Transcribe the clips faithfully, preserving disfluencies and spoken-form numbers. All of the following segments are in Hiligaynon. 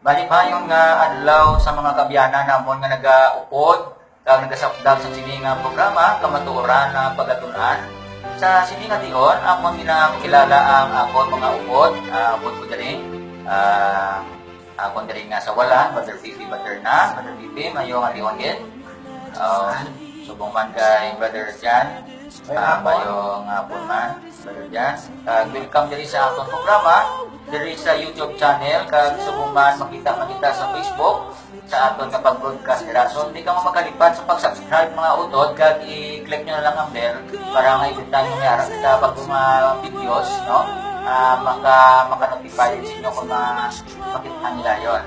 Malipayon nga adlaw sa mga kaabyanan namon nga nagaupod kag nagasakdag sa sini nga programa, Kamatuoran nga Pagatun-an. Sa sini nga tion, amon ginapakilala ang akon mga upod. Ah, upod ko diri. Ah, akon diri nga sa wala, Brother Pipi Baterna. Brother Pipi, mayo nga tion gid. Ah, subong man kay Brother Jan. Ah, mayo nga hapon man, Brother Jan. Kag welcome diri sa akon programa, diri sa YouTube channel, kag subong man makita man kita sa Facebook, sa aton nga pag-broadcast dira. So, hindi kamo makalipat sa pag-subscribe, mga utod, kag i-click nyo na lang ang bell para nga ibutang nyo nga ara kita bagong mga videos, no? Ah, maka, maka-notify sa inyo kung ma-, makita nila yon.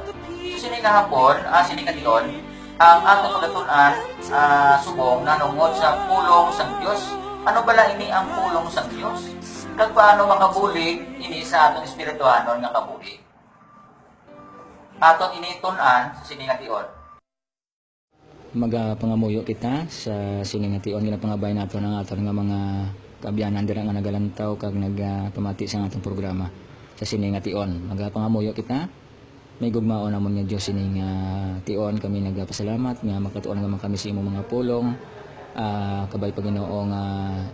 So, sini nga hapon, ah, sini nga tion, ang aton pagatun-an, ah, subong nahanungod sa pulong sang Dios. Ano bala ini ang pulong sang Dios? Kag paano makabulig ini sa aton espirituhanon nga kabuhi? Aton ini tun-an sa sini nga tion. Magapangamuyo kita sa sini nga tion. Ginapangabay naton ang aton nga mga kaabyanan dira nga nagalantaw kag nagapamati sa aton programa sa sini nga tion. Magapangamuyo kita. May gugmaon namon nga Dios sini nga tion. Kami nagapasalamat nga makatuon naman kami sa imong mga pulong. Ah, kabay pa, Ginoo, nga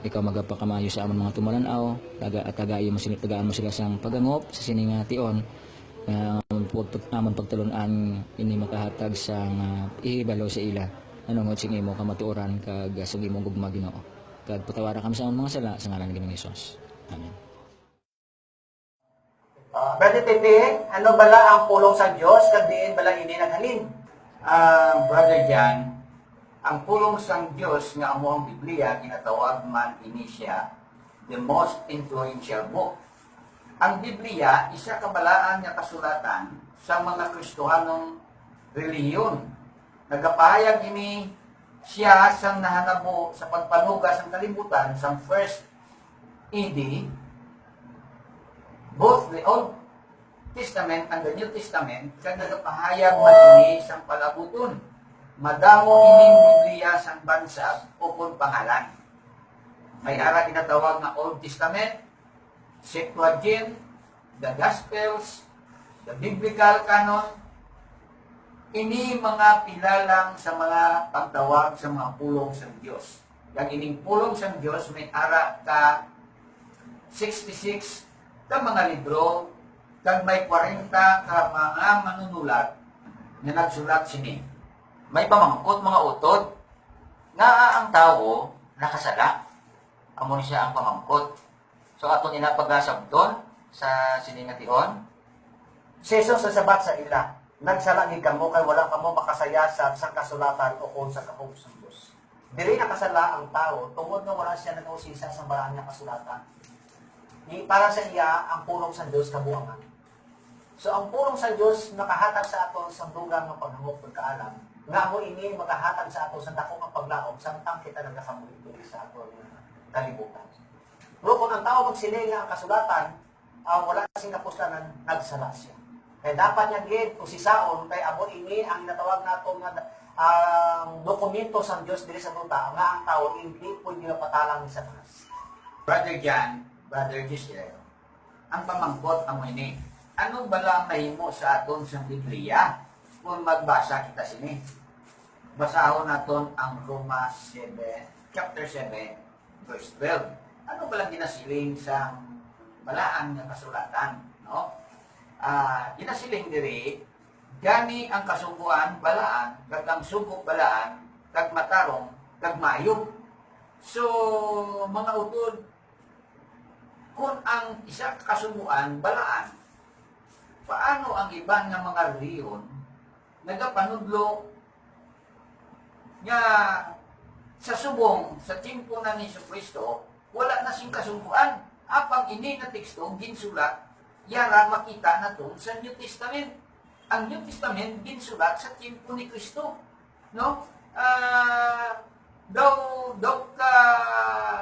ikaw magapakamaayo sa amon mga tumalan-aw. Taga, tagai mo sila, tagaan mo sila sang pagangop sa sini nga tion. Nga amon pag-, amon pagtulon-an ini makahatag sang, ah, ihibalo sa ila nanungod sing imo kamatuoran kag sang imong gugma, Ginoo. Kag patawara kami sa amon mga sala sa ngalan ni Ginoong Hesus. Amen. Ah, Brother Pepe, ano bala ang pulong sa Dios, kag diin bala ini naghalin? Ah, Brother Jan, ang pulong sang Dios nga amo ang Biblia, ginatawag man ini sia the most influential book. Ang Biblia, isa ka balaan nga kasulatan sa mga Kristohanong relihiyon. Nagapahayag ini sia sang nahanabo sa pagpanuga sang kalibutan sang first A D. Both the Old Testament and the New Testament kag nagapahayag man ini sang palabuton. Madamo ining Biblia sang bansag ukon pangalan. May ara ginatawag nga Old Testament, Septuagint, the Gospels, the Biblical Canon. Ini mga pila lang sa mga pagtawag sa mga pulong sang Dios. Kag ining pulong sang Dios may ara ka sixty-six ka mga libro, kag may kwarenta ka mga manunulat nga nagsulat sini. May pamangkot, mga utod, ngaa ang tawo nakasala? Amo ni sia ang pamangkot. So, aton ina pagasabton sa sini nga tion. Si Jesus nagsabat sa ila, "Nagsala gid kamo, kay wala kamo makasayasag sang kasulatan ukon sa gahom sang Dios. Diri nakasala ang tawo tungod nga wala sia nag-usisa sang balaan nga kasulatan." Ni para sa iya ang pulong sa Dios kabuangan. So, ang pulong sa Dios makahatag sa aton sang dugang nga paghangop ug kaalam, nga amo ini magahatag sa aton sa dako nga paglaom samtang kita nagakabuhi diri sa aton kalibutan. Pero kung ang tawo magsiling nga ang kasulatan, ah, wala sing kapuslanan, nagsala sia. Kaya dapat niya gid usisaon, kay amo ini ang natawag nato nga, ah, dokumento sang Dios diri sa duta, nga ang tawo hindi pwede mapatalang ni Satanas. Brother Jan, Brother Giselle, ang pamangkot amo ini, ano bala ang nahimo sa aton sang Biblia kung magbasa kita sini? Basahon naton ang Roma seven, chapter seven, verse twelve. Ano bala ang ginasiling sang balaan nga kasulatan, no? Ah, ginasiling diri, "Gani ang kasugoan balaan, kag ang sugo balaan, kag matarong, kag maayo." So, mga utod, kung ang isa ka kasugoan balaan, paano ang iban nga mga relihiyon nagapanudlo nga sa subong sa tiyempo na ni Jesu-Cristo, wala na sing kasugoan? Apang ini nga teksto ginsulat, yara makita naton sa New Testament. Ang New Testament ginsulat sa tiyempo ni Cristo, no? Ah, daw, daw ka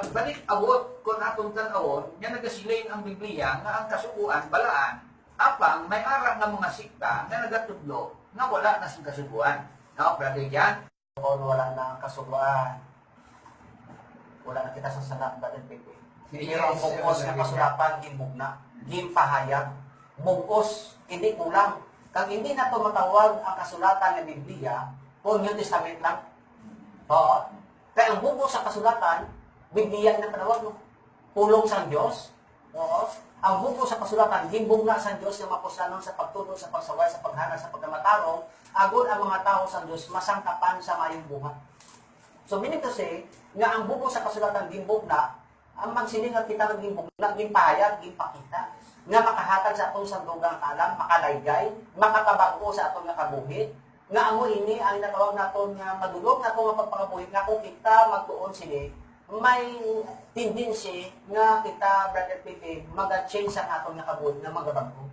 balik-awot kon aton tan-awon nga nagasiling ang Biblia nga ang kasugoan balaan, apang may ara nga mga sekta nga nagatudlo nga wala na sing kasugoan. No, Brother Jan? Kon wala na ang kasugoan, wala na kita sa sala, Brother Pepe. Pero ang Yes, bug-os nga Brother Jan. Kasulapan, ginbugna, ginpahayag, bug-os, hindi kulang. Kag hindi na to matawag ang kasulatan nga Biblia kung New Testament lang. Oo. Kay ang bubo sa kasulatan, Biblia na panawag mo. Pulong sang Dios. Oo. Ang bubo sa kasulatan, gimbugna sang Dios nga mapuslanon sa pagtudlo, sa pagsaway, sa paghanag, sa pagkamatarong, agod ang mga tawo sang Dios masangkapan sa maayong buhat. So, meaning to say, nga ang bubo sa kasulatan gimbugna, ang magsiling nga kita nga gimbugna, ginpahayag, ginpakita, nga makahatag sa atong sang dugang kaalam, makalaygay, makapabag-o sa aton nga kabuhi, nga amo ini ang natawag naton nga madulom nato nga pagpangabuhi, nga kung kita magtuon sini, may tendency nga kita, Brother P P, maga-change ang aton nga kabuhi, nga magabag-o,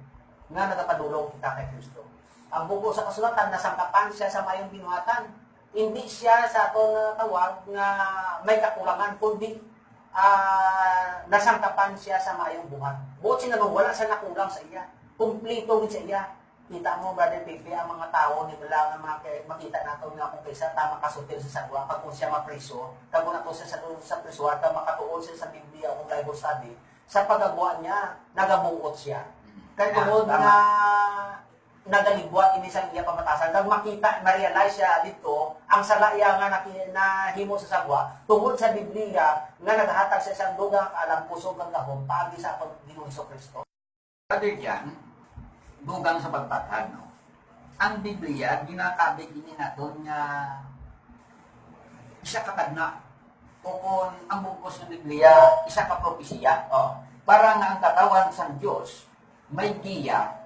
nga nagapadulong kita kay Kristo. Ang bubo sa kasulatan, nasangkapan siya sa mayong binuhatan. Hindi siya sa aton nga tawag nga may kakulangan, kundi, ah, nasangkapan siya sa maayong buhat. Buot siya nga wala siya nakulang sa iya. Kumpleto gid sa iya. Kita mo, Brother P P, ang mga tawo, di ba lang, ang mga kay-, makita nato nga kung kaysa ta makasutil sa sagwa, kag kung siya mapriso, kag kung ato siya sa, sa prisuhan, kag makatuon siya sa Biblia o Bible study, sa pagagwa niya, nagabuot siya. Mm. Kay Ah, tungod tama. nga nagaligwat ini sa iya pamatasan, kag makita, ma-realize siya dito, ang sala iya nga naki-, nahimo sa sagwa, tungod sa Biblia nga naghatag sa isang dugang kaalam, kusog kag gahom, paagi sa aton Ginoong Jesu-Cristo. Brother Jan, dugang sa pagtaghag, no? Ang Biblia, ginakabig ini naton nga isa ka tagna, o kon ang bug-os nga Biblia, isa ka propesiya. Oh. Para nga ang katawhan sang Dios may giya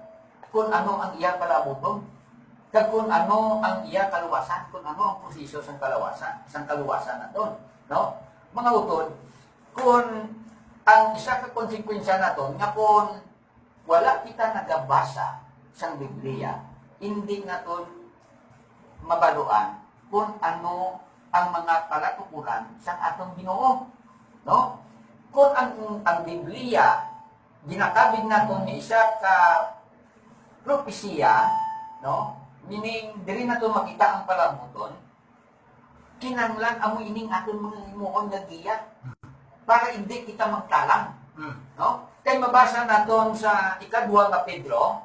kon ano ang iya palaabuton, kag kon ano ang iya kaluwasan, kon ano ang proseso sang kalawasan, sang kaluwasan naton, no? Mga utod, kon ang isa ka konsekwensya naton nga kon wala kita nagabasa sang Biblia, hindi naton mabaluan kung ano ang mga palatukuran sang aton Ginoo, no? Kung ang, ang Biblia ginakabig naton nga isa ka propesiya, no? Meaning, diri naton makita ang palabuton, kinahanglan amo ining aton mga himuon nga giya para hindi kita magtalang, Hmm. no? Kay mabasa naton sa ikadwa nga Pedro,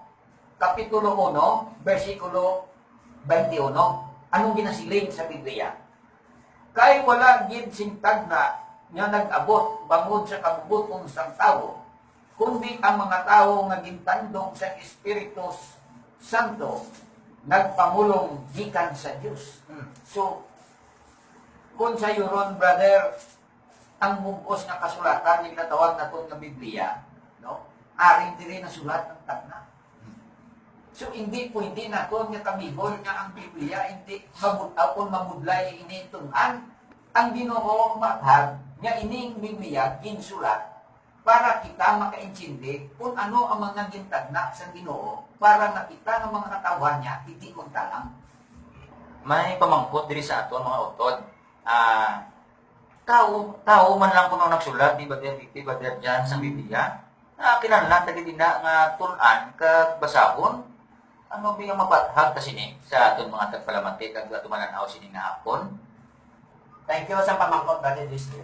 Kapitulo uno, bersikulo twenty-one. Anong ginasiling sa Biblia? Kay wala gid sing tagna nga nag-abot bangod sa kabubot-on sang tawo, kundi ang mga tawo nga gintandog sang Espiritu Santo nagpamulong gikan sa Dios. Hmm. So, kung sayuron, brother, ang bug-os nga kasulatan nga ginatawag naton nga Biblia, no? Ari diri nasulat ang tagna. So, hindi pwede naton nga kabig-on nga ang Biblia hindi mabud-, ah, kung mabudlay ini tun-an. Ang Ginoo mathag nga ining Biblia ginsulat para kita makaintindi kung ano ang mga gintagna sang Ginoo para nga kita nga mga katawuhan niya hindi magtalang. May pamangkot diri sa aton, mga utod. Ah, tawo, tawo man lang kuno nagsulat ni Brother Vicky, Brother Jan sa Biblia. Ah, kinahanglan ta gid ina nga tun-an kag basahon. Ano ba yung mabathag ta sini sa aton mga tagpalamati kag aton mananaw sini nga hapon? Thank you sa pamangkot, Brother Gisli.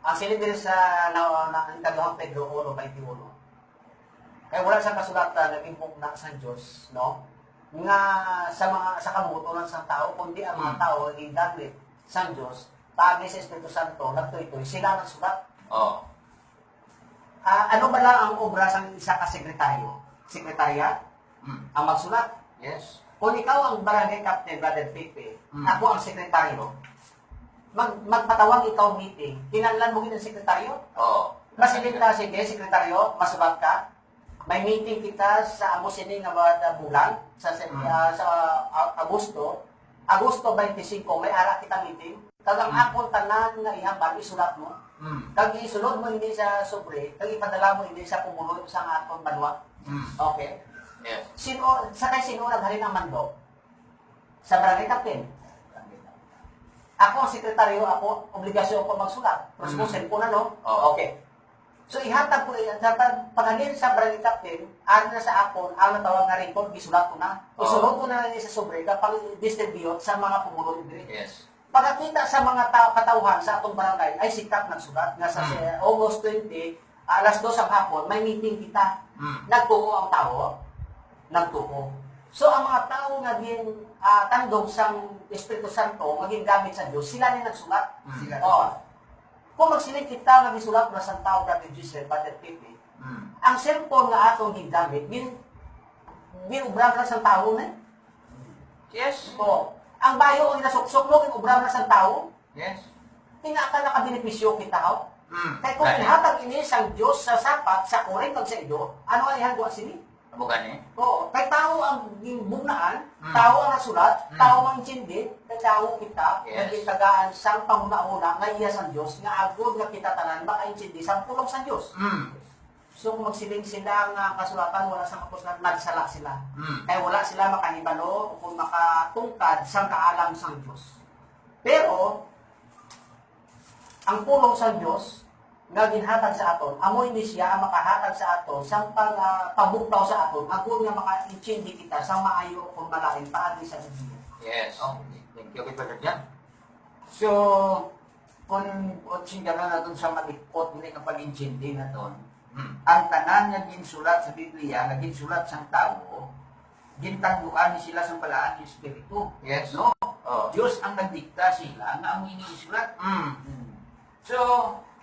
Ang siling diri sa na, na, ang ikaduhang Pedro uno twenty-one. Kay wala sa kasulatan nga ginbugna sang Dios, no? Nga sa mga, sa kabutonan sang tawo, kundi ang mga Hmm. tawo nga gingamit sang Dios, paagi sa Espiritu Santo, nagtuytoy, sila nagsulat. Oh. Ah, ano bala ang obra sang isa ka sekretaryo? Sekretarya? Hmm. Ang magsulat? Yes. Kung ikaw ang barangay captain, Brother Pepe, Hmm. ako ang sekretaryo, mag-, magpatawag ikaw meeting, kinahanglan mo gid ang sekretaryo? Oo. Masiling ka, "Sige, sekretaryo, masulat ka. May meeting kita sa amo sini nga mga bulan, sa, sa, Hmm. ah, sa, ah, Agosto. Agosto twenty-five, may ara kita meeting." Kag ang Hmm. akon tanan nga ihambal, isulat mo. Hmm. Kag isulod mo ini sa sobre, kag ipadala mo ini sa pumuluyo sa aton banwa. Hmm. Okay? Yes. Sino, sa kay sino naghalin ang mando? Sa barangay captain. Ako ang sekretaryo, ako, obligasyon ko magsulat. Pero sa Hmm. cellphone, ano? Oo. Okay. So, ihatag ko, eh, sa pag-, paghalin sa barangay captain, ari na sa akon, ang natawag nga record, gisulat ko na. Oo. Isulod ko na lang sa sobre, kapag distribute sa mga pumuluyo diri. Yes. Pagkakita sa mga ta-, katawhan sa atong barangay, ay sikat nagsulat nga sa Hmm. si-, August twenty, alas dos ang hapon, may meeting kita. Hmm. Nagtuo ang tawo. nagtuo. So, ang mga tawo nga gin, ah, tandog sang Espiritu Santo, nga gingamit sa Dios, sila ni nagsulat. Mm. Sila. Oh. Kung magsiling kita nga gisulat na sang tawo, Brother Giselle, Brother Pepe, Mm. ang cellphone nga atong gingamit, gin-, ginobra na sang tawo, ne? Yes. Oh. Ang bayo ang nasuksok mo, ginobra na sang tawo. Yes. Ina ka nakabenepisyo kita, ho? Mm. Kay kung Right. ginhatag ini sang Dios sa sapat, sa kuring kag sa ido, ano ang ihagwa sini? Amo gani? Oo, kay tawo ang ginbugnaan, Mm. tawo ang nasulat, Mm. tawo ang intindi, kay tawo kita, Yes. nga gitagaan sang panghunahuna nga iya sang Dios, nga agod nga kita tanan makaintindi sang pulong sang Dios. Mm. So, kung magsiling sila nga kasulatan wala sang kapuslanan, nagsala sila. Mm. Kay wala sila makahibalo o kung makatungkad sang kaalam sang Dios. Pero, ang pulong sang Dios nga ginhatag sa aton, amo ini siya ang makahatag sa aton sang pag, ah, pabugtaw sa aton, agod nga makaintindi kita sa maayo o kung malain paagi sa Biblia. Yes. Okay. Thank you, Brother Jan. So, kung otsindanan naton sa malikot, dili ka pag-intindi naton, Hmm. ang tanan nga ginsulat sa Biblia, nga ginsulat sang tawo, gintangduan ni sila sang balaan nga espiritu. Yes. No? Oh. Dios ang nagdikta sila nga amo ini isulat. Mm. So,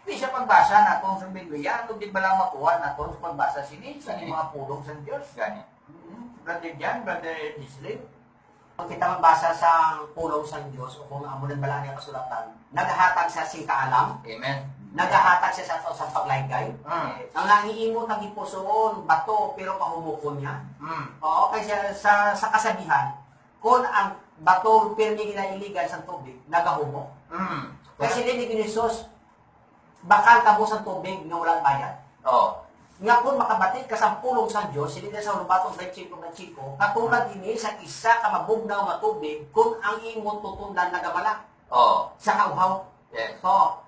di siya pagbasa naton sa Biblia, ano din ba lang makuha naton sa pagbasa sini, sa Gani. mga pulong sa Dios? Gani. Mm. Brother Jan, Brother Giselle, kung kita magbasa sa pulong sa Dios o kung amo nang balaan nga kasulatan, nagahatag siya sing kaalam, Amen. nagahatag siya sa aton sa paglaygay. Mm. Ang nangiimo tagipusoon, bato, pero pahumukon niya. Mm. Oo, kay sa, sa, sa kasabihan, kon ang bato pirmi ginailigan sa tubig, nagahumok. Mm. Kay siling ni Jesus, "Bakal kamo sa tubig nga wala bayad." Oh. Nga kon makabati ka sa pulong sa Dios, siling sa Hulobaton twenty-five twenty-five, katulad ini sa isa ka mabugnaw nga tubig, kon ang imo tutunlan nagabala Oh. sa kauhaw. Yes. Oh.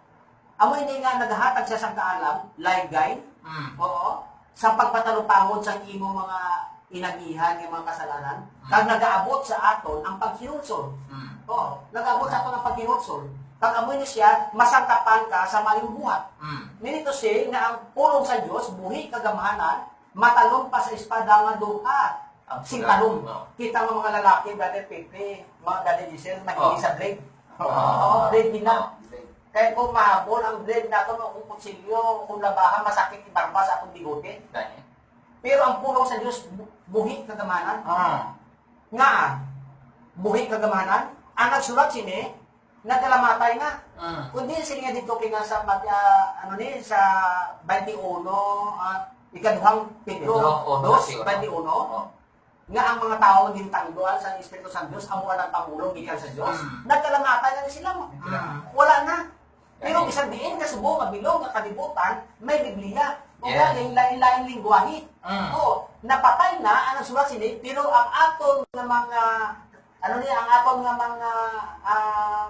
Amo ini nga nagahatag siya sang kaalam, laygay. Mm. Oo. Sa pagpatalupangod sa imo mga inagihan nga mga kasalanan, Mm. kag nagaabot sa aton ang paghinulsol. Mm. Oo, nagaabot sa aton ang paghinulsol. Kag amo ini siya, masangkapan ka sa maayong buhat. Mm. Meaning to say nga ang pulong sa Dios, buhi kag gamhanan, matalom pa sa espada nga duha. Ang sing sila, talom. No. Kita nga mga lalaki, Brother Pepe, mga Brother Giselle, mahilig Oh. sa blade. Oh. Oo, blade gina. Oh, blade. Kaya kung mahabol ang blade nato, no, kung kutsilyo, kung labahan, masakit ibarba sa atong bigote. Gani. Pero ang pulong sa Dios, bu-, buhi kagamanan. Ah. Nga, buhi kagamanan. Ang nagsulat sini, nagkalamatay nga. Mm. Kundi sini nga dito kay nga sa mat-, ah, ano ni, sa twenty-one, ah, ikaduhang Pedro Pedro, oh, dos, twenty-one. twenty-one. Oh. Nga ang mga tawo nga gintangduan sa Espiritu sa Dios, amo ang nagpamulong gikan sa Dios, Mm. nagkalamatan na sila mo. Mm. Wala na. Pero Gani. Bisan diin ka subong nga bilog nga kalibutan, may Biblia. O Yes. galing lain-lain lingwahe. Mm. Oo, napatay na ang nagsulat sini, pero ang aton nga mga, ano ni, ang aton nga mga, ah,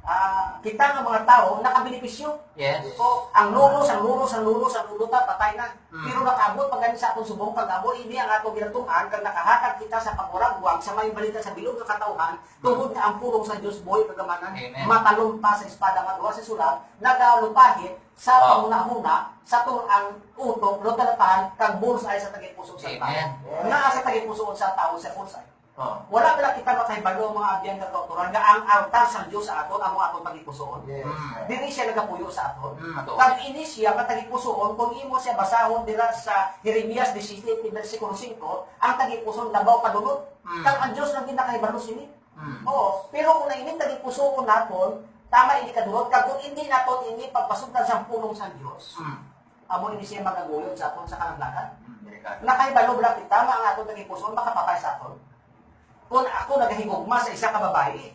ah, kita nga mga tawo, nakabenepisyo. Yes. O, ang lulos, ang lulos, ang lulos, ang lulos, ta, patay na. Mm. Pero nakaabot pa gani sa atong subong pag-amo, ini ang atong ginatun-an, kag nakahatag kita sa paguragwag sa may balita sa bilog nga katawhan, tungod nga ang pulong sa Dios buhi kagamanan, Amen. matalom pa sa espada nga duha sa sulat, nagalupahit sa Oh. panghunahuna, sa tul-, ang utok, lutalatahan, kag bullseye sa tagipuso sa Amen. tawo. Nga sa tagipuso sa tawo sa bullseye. Oh. Wala bala kita makahibalo, mga abyan kag kautoran, nga ang altar sang Dios sa aton amo aton tagipusoon. Yes. Mm. Diri siya nagapuyo sa aton. Mm, ato. Kag ini siya nga tagipusoon, kung imo siya basahon dira sa Jeremias disisiete, bersikulo singko, ang tagipusoon labaw kadulot. Mm. Kag ang Dios lang gid nakahibalo sini. Mm. Oo. Pero kung ang ini tagipusoon naton, tama ini kadulot, kag kung hindi naton ini pagpasugdan sa pulong sa Dios, Mm. amo ini siya magaguyod sa aton sa kalaglagan. Mm, delikado. Nakahibalo bala kita nga ang aton tagipusoon makapatay sa aton? Kung ako nagahigugma sa isa ka babayi,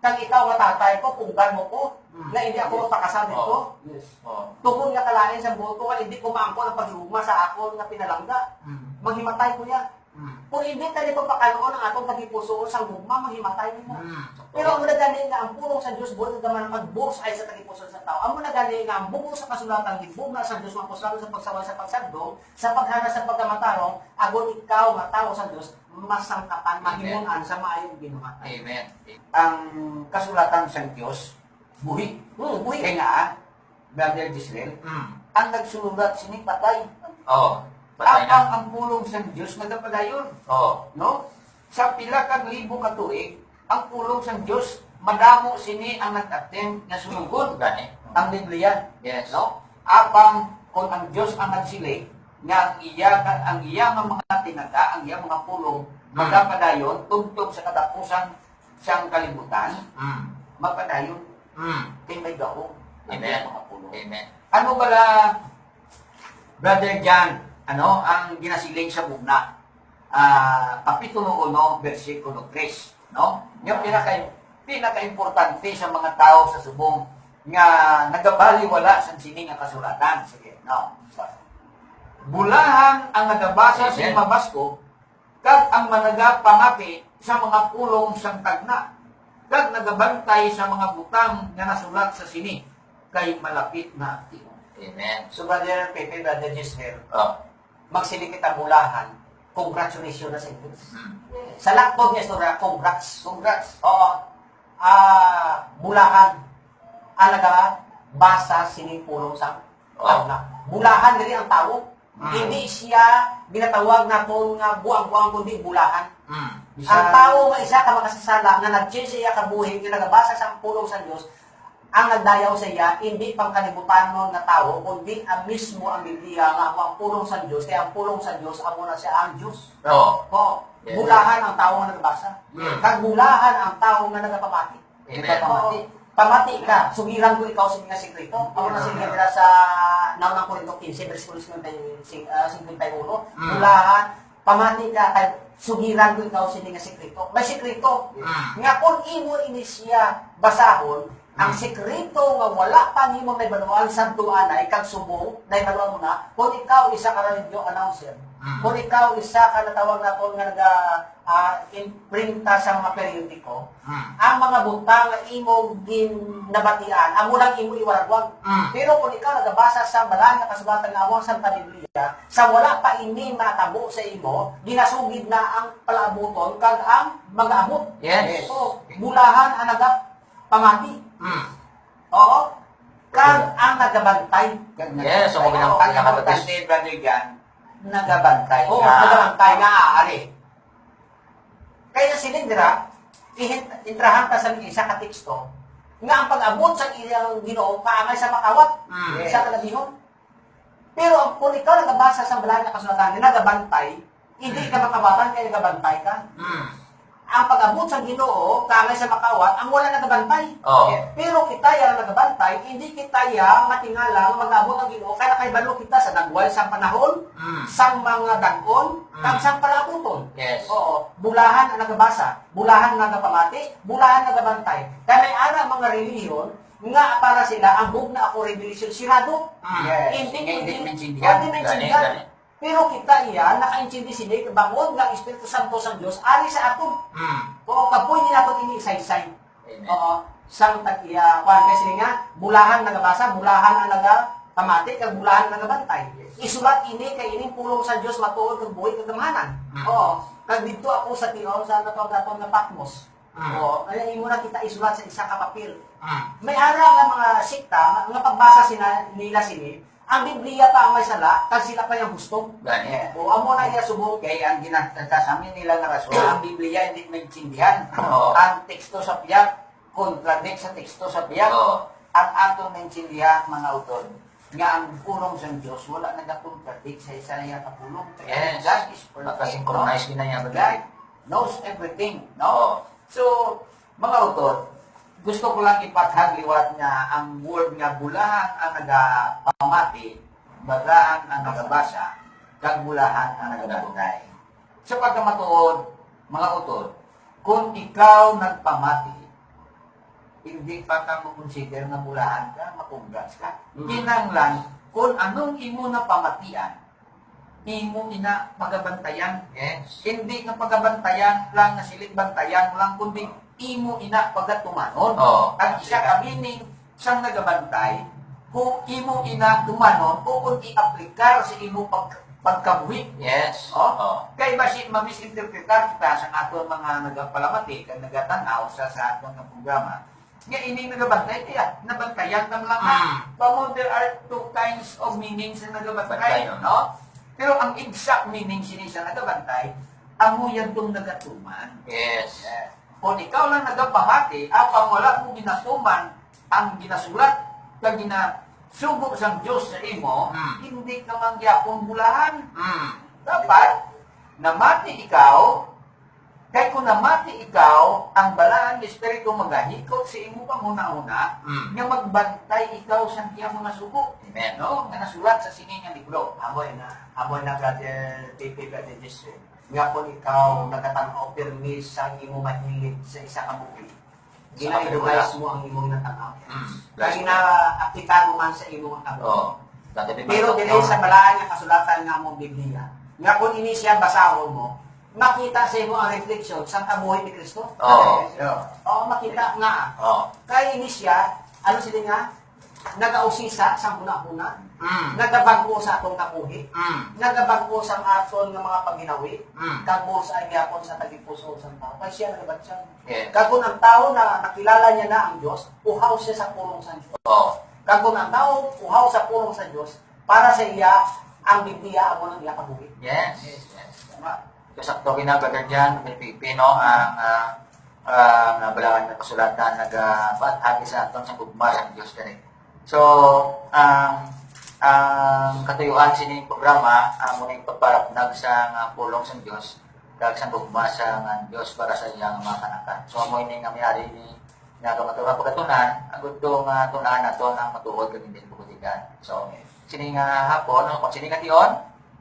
kag ikaw nga tatay ko, punggan mo ko, Mm. nga hindi ako Yes. magpakasal Oh. nito. Yes. Oh. Tungod nga kalain sa buot ko, nga hindi ko maangkon ang paghigugma sa akon nga pinalangga. Mm. Maghimatay ko niya. Mm. Kung hindi ta ni pagpakaluon ang atong tagipusoon sa gugma, maghimatay nimo. Mm. Pero amo na gani nga ang pulong sa Dios buot nga man ang bullseye sa tagipusoon sa tawo. Amo na gani nga ang bug-os sa kasulatan gibugna sa Dios, mapuslanon sa pagsaway sa pagsagdong, sa paghana sa pagkamatarong, agon ikaw nga tawo sa Dios, masangkapan, Amen. mahimon-an sa maayong binuhatan. Amen. Ang kasulatan sang Dios, buhi. Hmm, buhi. Kay nga, Brother Giselle, Mm. ang nagsulat sini patay. Oh. Patay na. Apang ang pulong sang Dios nagapadayon. Oo. No? Sa pila ka libo ka tuig, ang pulong sang Dios, madamo sini ang nag-attend nga sunugon. Gani. Ang Biblia. Yes. No? Apang kung ang Dios ang nagsiling, nga ang iya, ang iya nga mga tinaga, ang iya mga pulong, Mm. magapadayon, tubtob sa katapusan sang kalibutan, Mm. magpadayon. Mm. Kay may gahom ang Amen. Iya mga pulong. Amen. Ano bala, Brother John, ano ang ginasiling sa Bugna? Ah, kapitulo uno, bersikulo tres, no? Yung pinaka, pinaka-importante sa mga tao sa subong nga nagabaliwala sa sini nga kasulatan. Sige, no? Bulahan ang nagabasa sa Amen. Mabasko, kag ang managapamati sa mga pulong sang tagna, kag nagabantay sa mga butang nga nasulat sa sini, kay malapit na ang tion. Amen. So, Brother Pepe, Brother Giselle, Oh. magsiling kita bulahan, congratulations na sa inyo. Hmm. Sa laktod nga istorya, congrats. Congrats. Oo. Ah, bulahan ang nagabasa sining pulong sa Oh. tagna. Bulahan diri ang tawo. Mm. Hindi siya ginatawag naton nga buang-buang, kundi bulahan. Mm. Ang Bisan tawo nga isa ka makasasala nga nag-change sa iya kabuhi nga nagabasa sa pulong sa Dios, ang nagdayaw sa iya, hindi pangkalibutanon nga tawo, kundi ang mismo ang Biblia nga ang pulong sa Dios, kay ang pulong sa Dios, amo na siya ang Dios. Oo. Oo. Yes. Bulahan ang tawo nga nagbasa. Mm. Kag bulahan ang tawo nga nagapamati. Amen. Ikaw pamati. Pamati ka, sugiran ko ikaw sini nga sikreto. Amo na sini dira sa Naunang Corinto quince, bersikulo cincuenta y cinco, ah, cincuenta y uno. Mm. Bulahan, pamati ka, kay sugiran ko ikaw sini nga sikreto. May sikreto. Mm. Nga kung imo ini siya basahon, ang Mm. sikreto nga wala pa nimo nahibaluan, sadto anay, kag subong, nahibaluan mo na, kung ikaw isa ka radio announcer, Mm. kung ikaw isa ka natawag naton nga naga, ah, imprinta sa mga periodiko, Hmm. ang mga butang nga imo ginabatian, amo lang imo iwaragwag. Hmm. Pero kung ikaw nagabasa sa Balaan nga Kasulatan nga amo ang Santa Biblia, sa wala pa ini matabo sa imo, ginasugid na ang palaabuton kag ang mag-aabot. Yes. So, bulahan ang nagapamati. Hmm. Oo. Kag ang nagabantay. Kag Yes, so, nagabantay. Ang pinaka-, importante, Brother Jan, nagabantay Oo, na. Nagabantay na, ari. Kaya siling dira, ihin-, intrahan ta sa isa ka teksto, nga ang pag-abot sa iyang Ginoo kaangay sa makawat, Mm. sa kalabihon. Pero ang, kung ikaw nagabasa sa Balaan nga Kasulatan, nga nagabantay, hindi Mm. ka makawatan kay nagabantay ka. Mm. Ang pag-abot sa Ginoo, kaangay sa makawat, ang wala nagabantay. Oh. Pero kita yang nagabantay, hindi kita yang matingala nga mag-abot ang Ginoo, kay nakahibalo kita sa dagway sa panahon, Mm. sang mga dag-on, Mm. kag sang palaabuton. Yes. Oo. Bulahan ang nagabasa, bulahan nagapamati, bulahan nagabantay. Kay may ara mga relihiyon nga para sila ang bugna ako revelation sirado. Mm. Yes. Hindi, Nga hindi hindi, maintindihan. hindi maintindihan. Gani, gani. Pero kita iya, nakaintindi sini, bangod nga ang Espiritu Santo sang Dios ari sa aton. Mm. Oo, kapoy ni naton ini isaysay. Amen. Oo, sang tag-, iya, kuwan, kay sini nga, bulahan nagabasa, bulahan ang nagapamati, kag bulahan nagabantay. Yes. Isulat ini kay ining pulong sa Dios matuod kag buhi kag gamhanan. Mm. Oo, kag didto ako sa tion sa natawag naton nga Patmos. Mm. Oo, kaya imo na kita isulat sa isa ka papel. Mm. May ara nga mga sekta nga, nga pagbasa sina, nila sini, ang Biblia pa ang may sala, kag sila pa yung gusto. Gani. O, amo na iya subong. Kay ang ginatagkasami nila nga rason, ang Biblia hindi maintindihan. Oo. Ang teksto sa pihak, contradict sa teksto sa pihak. Oo. Ang aton maintindihan, mga utod, nga ang pulong sa Dios wala nagakontradict sa isa niya ka pulong. Yes. God is perfect, Makasynchronize no? Gina niya, brother. God knows everything, no? Oo. So, mga utod, gusto ko lang ipathag liwat nga ang word nga bulahan ang nagapamati, bulahan ang nagabasa, kag bulahan ang nagabantay. Sa pagkamatuod, mga utod, kung ikaw nagpamati, hindi pa ka mo-consider nga bulahan ka, ma-congrats ka. Mm. Kinahanglan, kung anong imo napamatian, imo ina pagabantayan. Yes. Hindi nga pagabantayan lang nga siling bantayan lang, kundi imo ina pagatumanon. Oo. Ang isa ka meaning sang nagabantay, kung imo ina tumanon o kung i-aplikar sa imo pag-, pagkabuhi. Yes. Oh? Oo. Kay basi ma-misinterpretar kita sa aton mga nagapalamati kag nagatan-aw sa, sa aton nga programa. Nga ining nagabantay, kaya nabantayan ta lang. Mm. Bangod there are two kinds of meanings sa nagabantay, Bantay, no? no? Pero ang exact meaning sini sa nagabantay, amo yadtong nagatuman. Yes. Yes. Kung ikaw lang nagapamati, apang wala mo ginatuman ang ginasulat kag ginasugo sang Dios sa imo, Mm. hindi ka man gyapon bulahan. Mm. Dapat namati ikaw, kay kung namati ikaw, ang Balaan nga Espiritu magahikot sa imo panghunahuna Mm. nga magbantay ikaw sa iyang mga sugo. Amen. No? Nga nasulat sa sini nga libro. Amo na, amo na, Brother P P, Brother Jesse. Nga kung ikaw nagatan-aw pirmi sa imo mahilig sa isa ka movie, Sa gina-revise mo ang imong natanaw. Mm. Kay na-aplikado man sa imong kabuhi. Oh. Pero dili sa balaan nga kasulatan nga among Biblia. Nga kung ini siya basahon mo, makita sa imo ang reflection sa kabuhi ni Kristo. Oh. Oo, makita nga. Oh. Kay ini siya, ano sila nga? Nagausisa sa hunahuna, Mm. nagabag-o sa atong kabuhi, Mm. nagabag-o sa aton nga mga pagginawi, Mm. kag busa gyapon sa tagipusoon sang tawo. Kay siya nagabatyan. Yes. Kag kung ang tawo na nakilala niya na ang Dios, uhaw siya sa pulong sa Dios. Oh. Kag kung ang tawo uhaw sa pulong sa Dios, para sa iya, ang Biblia amo ang iya kabuhi. Yes. Yes. Tama. So, sakto gina, Brother Jan, Brother Pipi, no? Ang, ah, ang, ah, balaan nga kasulatan nagapaagi sa aton sa gugma sang Dios gani. So, ang, ang katuyuan sining programa, amo ning pagparapnag sa nga pulong sang Dios, kag sa gugma sa nga Dios para sa iyang mga kanakan. So, amo ini nga may ari ni nga kamaturan pagatunan, agud to nga tun-an naton ang matuod kag hindi pagkutigan. So, sini nga hapon, no, kung sini nga tion,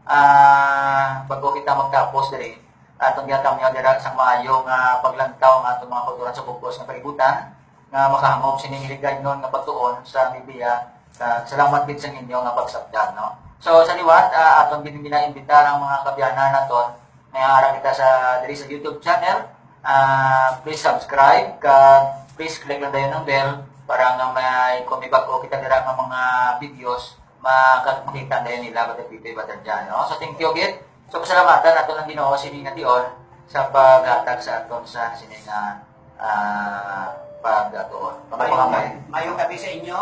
ah, bago kita magtapos diri, aton ginatamyaw dira sang maayo nga paglantaw nga aton mga kultura sa bug-os nga kalibutan, nga makahangop sining hiligaynon nga pagtuon sa Biblia. Kag salamat gid sa inyo nga pagsabdan, no? So, sa liwat, ah, aton gid ginaimbitar ang mga kaabyanan naton nga ara kita sa, diri sa YouTube channel. Ah, please subscribe, kag please click lang dayon ang bell para nga may, kung may bag-o kita dira nga mga videos, maka-, makita dayon nila, Brother Pipi, Brother Jan, no? So, thank you gid. So, pasalamatan naton ang Ginoo sini nga tion sa paghatag sa aton sa sini nga, ah, pagtuon. Mayong, mayong gabi sa inyo.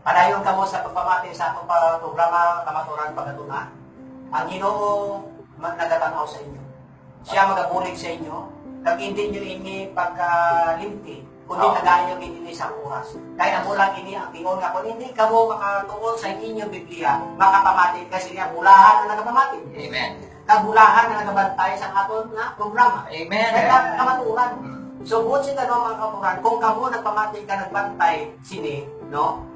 Padayon kamo sa pagpamati sa atong pa-, programa, Kamaturan Pagatunan. Ang Ginoo ma-, nagatan-aw sa inyo. Siya magabulig sa inyo, kag hindi nyo ini pagkalimti, kundi Oh. tagaan nyo gid ini sa oras. Kay amo lang ini ang tion nga kung hindi kamo makatuon sa inyo Biblia, makapamati, kay siya bulahan ang nagapamati. Amen. Kag bulahan ang nagabantay sa aton nga programa. Amen. Kay ka-, kamatuoran. Mm. So, buot silingon, mga kamatuoran, kung kamo nagpamati ka nagbantay sini, no?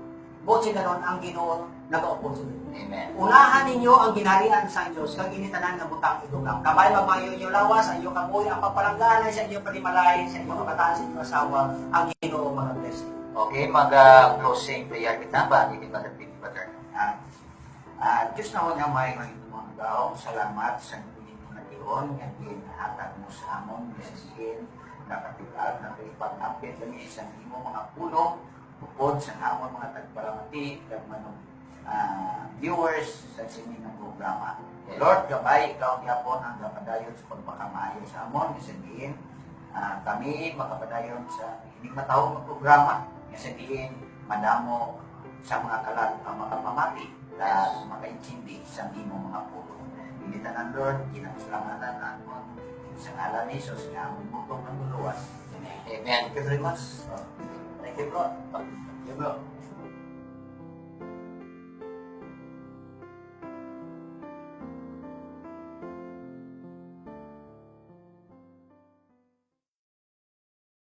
Buot silingon, ang Ginoo nagaupod sa inyo. Amen. Unahan ninyo ang ginharian sa Dios, kag ini tanan nga butang idugang. Kamay magmaayo inyo lawas, ang inyo kabuhi, ang pagpalangga anay sa inyo panimalay, sa inyo kabataan, sa inyo asawa, ang Ginoo mag-bless. Okay, mag, ah, closing prayer kita ba? Hindi ba, Brother? Ah, ah, Diyos na nga may mga inyong mga gaong, salamat sa inyong mga tion nga ginahatag mo sa amon, nga sige, nakatipag, nakipag-apit kami sa imo mga pulong, upod sa amon mga tagpalamati, kag mga, ah, viewers sa sini nga programa. Yes. Lord, gabay, ikaw gyapon ang gapadayon sa pagpakamaayo sa amon, nga sa diin, ah, kami makapadayon sa ining matahom nga programa, nga sa diin madamo sa mga kalag ang makapamati, kag Yes. makaintindi sa imo mga pulong. Ini tanan, Lord, ginapasalamatan naton sa ngalan ni Jesus nga amon butong nga Manluluwas. Amen. Amen. Thank you very much. Thank you, bro. Thank you, bro.